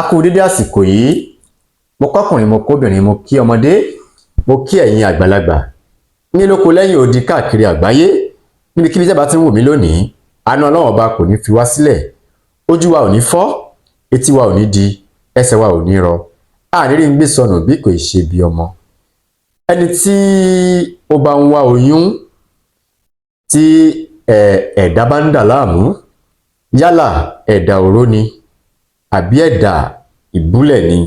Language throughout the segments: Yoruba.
Kú dédé àsìkò yìí. Mo kọ́kùnrin, mo kóbìnrin, mo kí ọmọdé, mo kí ẹ̀yin àgbàlagbà ní lóko, lẹ́yìn odi, káàkiri àgbáyé, níbikíbi tí ẹ bá ti ń wò mí lónìí. Àánú Ọlọ́run Ọba kò ní fi wá sílẹ̀. Ojú wa ò ní fọ́, etí wa ò ní di, ẹsẹ̀ wa ò ní rọ, àníri ń gbé sọnù bí kò ṣe bí ọmọ. Ẹni tí ó bá ń wá oyún, tí ẹ̀dá bá ń dà láàmú, yálà ẹ̀dà òró ni àbí ẹ̀dà ìbúlẹ̀ ni,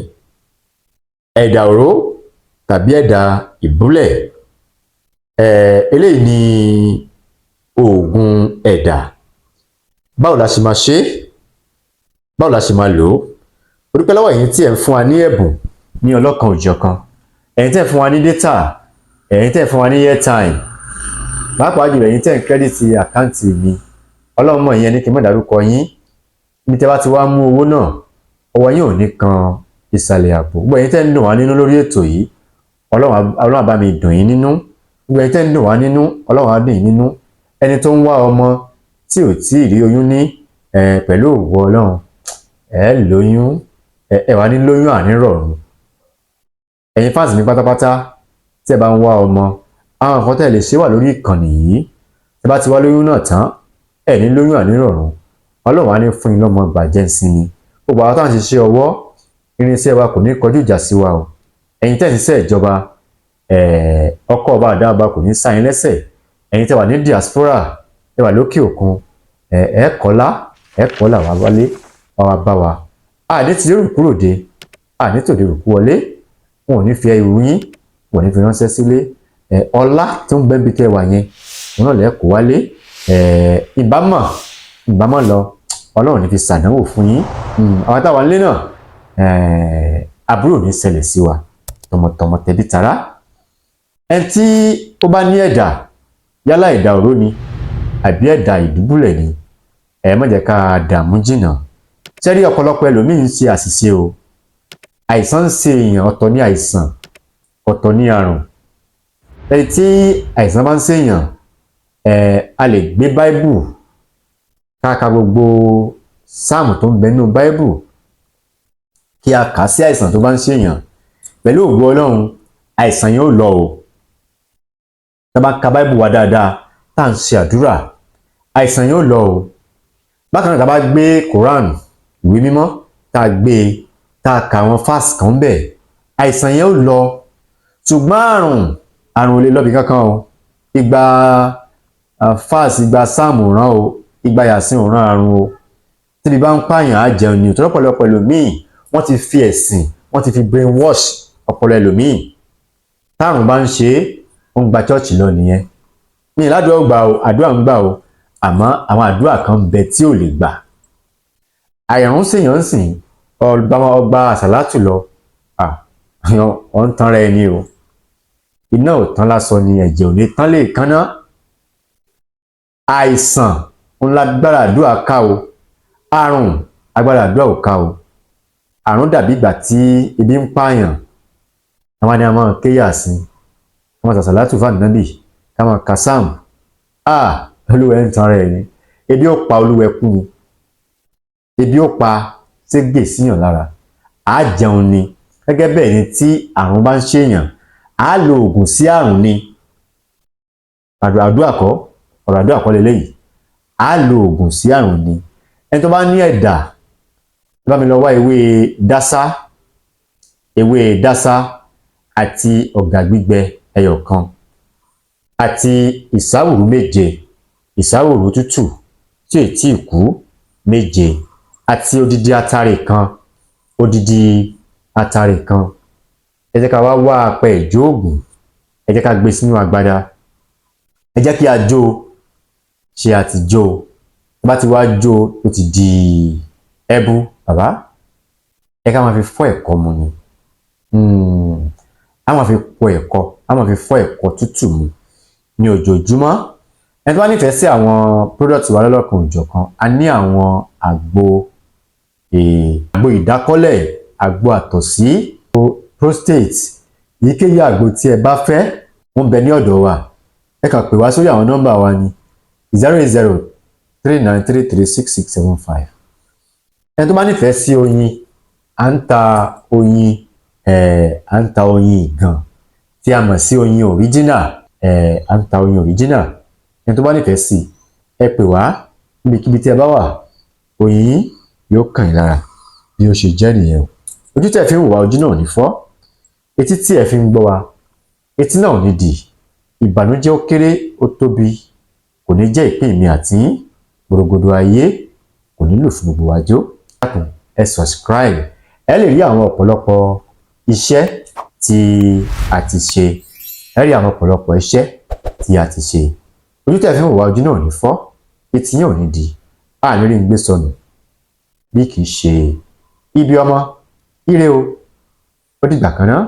ẹ̀dà òró tàbí ẹ̀dà ìbúlẹ̀, eléyìí ni oògùn ẹ̀dà. Báwo la ṣe máa ṣe é? Báwo la ṣe máa lò ó? Ó dúpẹ́ lọ́wọ́ ẹ̀yin tí ẹ̀ ń fún wa ní ẹ̀bùn ní ọlọ́kan òjọ̀kan, ẹ̀yin tẹ́ ẹ̀ fún wa ní data, ẹ̀yin tẹ́ ẹ̀ fún wa ní airtime, pàápàá jùlọ ẹ̀yin tẹ́ ẹ̀ ń credit account mi. Ọlọ́run mọ̀, ìyẹn ní kí n má dárúkọ yín. Níbi tẹ́ bá ti wá mú owó náà, ọwọ́ yín ò ní kan ìsàlẹ̀ àpò. Gbogbo ẹ̀yin tẹ́ ń dùn wá nínú lórí ètò yìí, Ọlọ́run á bá mi dùn yín nínú. Gbogbo ẹ̀yin tẹ́ ń dùn wá nínú, Ọlọ́run á dùn yín nínú. Ẹni tó ń wá ọmọ tí ò tí ì rí oyún ní, pẹ̀lú òwò Ọlọ́run, ẹ lóyún, ẹ wá ní lóyún ànírọ̀rùn. Ẹ̀yin fans mi pátápátá tí ẹ bá ń wá ọmọ, àwọn nǹkan tẹ́ ẹ lè ṣe wà lórí ìkànnì yìí. Tí ẹ bá ti wá lóyún náà tán, ẹ ní lóyún ànírọ̀rùn. Ọlọ́run á ní fún yín lọ́mọ gbàjẹ́ ìsinmi. Gbogbo àwọn táwọn ṣiṣẹ́ ọwọ́, irinṣẹ́ wa kò ní kọjú ìjà sí wa o. Ẹ̀yin tẹ́ ẹ̀ ń ṣiṣẹ́ ìjọba, ọkọ̀ ọba àdá ọba kò ní sá yín lẹ́sẹ̀. Ẹ̀yin tẹ́ wà ní diaspora, ẹ wà lókè òkun, ẹ kọ́lá, ẹ kọ́lá wá wálé wá wá bá wa. Àní ti lérò kúrò dé, àní tòde rò kú wọlé. Wọn ò ní fi ẹrù yín, wọn ò ní fi ránṣẹ́ sílé. Ọlá tó ń bẹ́ẹ̀ bí tẹ́ wà yẹn, òun náà lẹ́ẹ̀ kó wálé. Ìbámọ̀ ìbámọ̀ lọ, Ọlọ́run ní fi ṣàdánwò fún yín. Àwọn táwa nílé náà, àbúrò ní ṣẹlẹ̀ sí wa tọmọtọmọ, tẹbí tará. Ẹni tí ó bá ní ẹ̀dà, yálà ẹ̀dà òró ni àbí ẹ̀dà ìdúbúlẹ̀ ni, ẹ má jẹ́ ká dààmú jìnnà. Sẹ́rí, ọ̀pọ̀lọpọ̀ ẹlòmíín ń ṣe àṣìṣe o. Àìsàn ń ṣe èèyàn, ọ̀tọ̀ ní àìsàn, ọ̀tọ̀ ní àrùn. Ẹni tí àìsàn bá ń ṣe èèyàn, a lè gbé Báíbù káka, gbogbo sáàmù tó ń bẹ nínú Báíbù, kí a kà á sí àìsàn tó bá ń ṣe èèyàn. Pẹ̀lú ògo Ọlọ́run, àìsàn yẹn ó lọ o. Tá a bá ka Báíbù wa dáadáa, tá à ń ṣe àdúrà, àìsàn yẹn ó lọ o. Bákan náà, tá a bá gbé Quran, ìwé mímọ́, tá a gbé, tá a kà àwọn verse kan bẹ̀, àìsàn yẹn ó lọ. Ṣùgbọ́n àrùn ò lè lọ́bi kankan o. Igba verse, igba sáàmù ràn o, igba yàsín ò ràn àrùn o. Tíbi bá ń pààyàn, á jẹun ni. Òtún ọ̀pọ̀lọpọ̀ ẹlòmíì, wọ́n ti fi ẹ̀sìn, wọ́n ti fi brain wash ọpọlọ ẹlòmíì. Tárùn bá ń ṣe é, ó ń gba church lọ nìyẹn. Mi ì ládùúgbò gbà o, àdúrà ń gbà o, àmọ́ àwọn àdúrà kan ń bẹ tí ò lè gbà. Àìrùn sèyàn ń sìn ọgbà ọgbà àsàlátù lọ, ọ̀ ń tanra ẹni o. Iná ò tán lásán ni, ẹ̀jẹ̀ ò ní tán lè kánná. Àìsàn ńlá agbára àdúrà ká o, àrùn agbára àdúrà ò ká o. Àrùn dàbí ìgbà tí ebi ń pààyàn. Àwọn ni a máa kéyà sí ká máa sàṣàlátù fún Ànábì, ká máa kásám, olúwẹ̀ ń tan rẹ̀ ni. Ebi ó pa olúwẹ̀ kú ni, ebi ó pa ségè síyàn lára, á jẹun ni. Gẹ́gẹ́ bẹ́ẹ̀ ni tí àrùn bá ń ṣèyàn, á lo oògùn sí àrùn ni. Àdúrà kọ́, ọ̀rọ̀ àdúrà kọ́ leléyìí, á lo oògùn sí àrùn ni. Ẹni tó bá ní ẹ̀dà, bá mi lọ wá ewé dásá, ewé dásá àti ọ̀gà gbígbẹ ẹyọ kan àti ìsáwùrú méje, ìsáwùrú tútù tí ò tíì kú méje, àti odidi atare kan, odidi atare kan. Ẹ jẹ́ ká wá wá apẹ ìjóògùn, ẹ jẹ́ ká gbé sínú agbada, ẹ jẹ́ kí a jó. Ṣe àti jó tó bá ti wá jó, ó ti di ẹbu. Bàbá, ẹ ká máa fi fọ́ ẹ̀kọ mu ni. A máa fi pọ ẹ̀kọ, a máa fi fọ́ ẹ̀kọ tútù mu ní ojoojúmọ́. Ẹni tó bá nífẹ̀ẹ́ sí àwọn product wa lọ́lọ́kan òjọ̀kan, a ní àwọn àgbo, àgbo ìdákọ́lẹ̀, àgbo àtọ̀sí, prostate, èyíkéyìí àgbo tí ẹ bá fẹ́ ń bẹ ní ọ̀dọ̀ wa. Ẹ kàn pè wá sórí àwọn nọ́mbà wa ní 08039336675. Ẹni tó bá nífẹ̀ẹ́ sí oyin, À ń ta oyin, à ń ta oyin ìgàn tí a mọ̀ sí oyin original. À ń ta oyin original. Ẹni tó bá nífẹ̀ẹ́ sí, ẹ pè wá níbikíbi tí ẹ bá wà, oyin yín yóò kàn yín lára. Bí ó ṣe jẹ́ nìyẹn o. Ojú tẹ̀ fi ń wò wá, ojú náà ò ní fọ́. Etí tí ẹ fi ń gbọ́ wa, etí náà ò ní dì. Ìbànújẹ́, ó kéré, ó tóbi, kò ní jẹ́ ìpín mi àti yín. Gbòrògbòdò ayé kò ní lò fún gbogbo wa jó. Dákun, ẹ subscribe, ẹ lè rí àwọn ọ̀pọ̀lọpọ̀ iṣẹ́ tí a ti ṣe. Ẹ rí àwọn ọ̀pọ̀lọpọ̀ iṣẹ́ tí a ti ṣe. Ojú tẹ̀ fi ń wò wá, ojú náà ò ní fọ́, etí yín ò ní di. A ní rí ń gbé sọnù bí kì í ṣe ibi ọmọ. Ire o, ó dìgbà kan náà.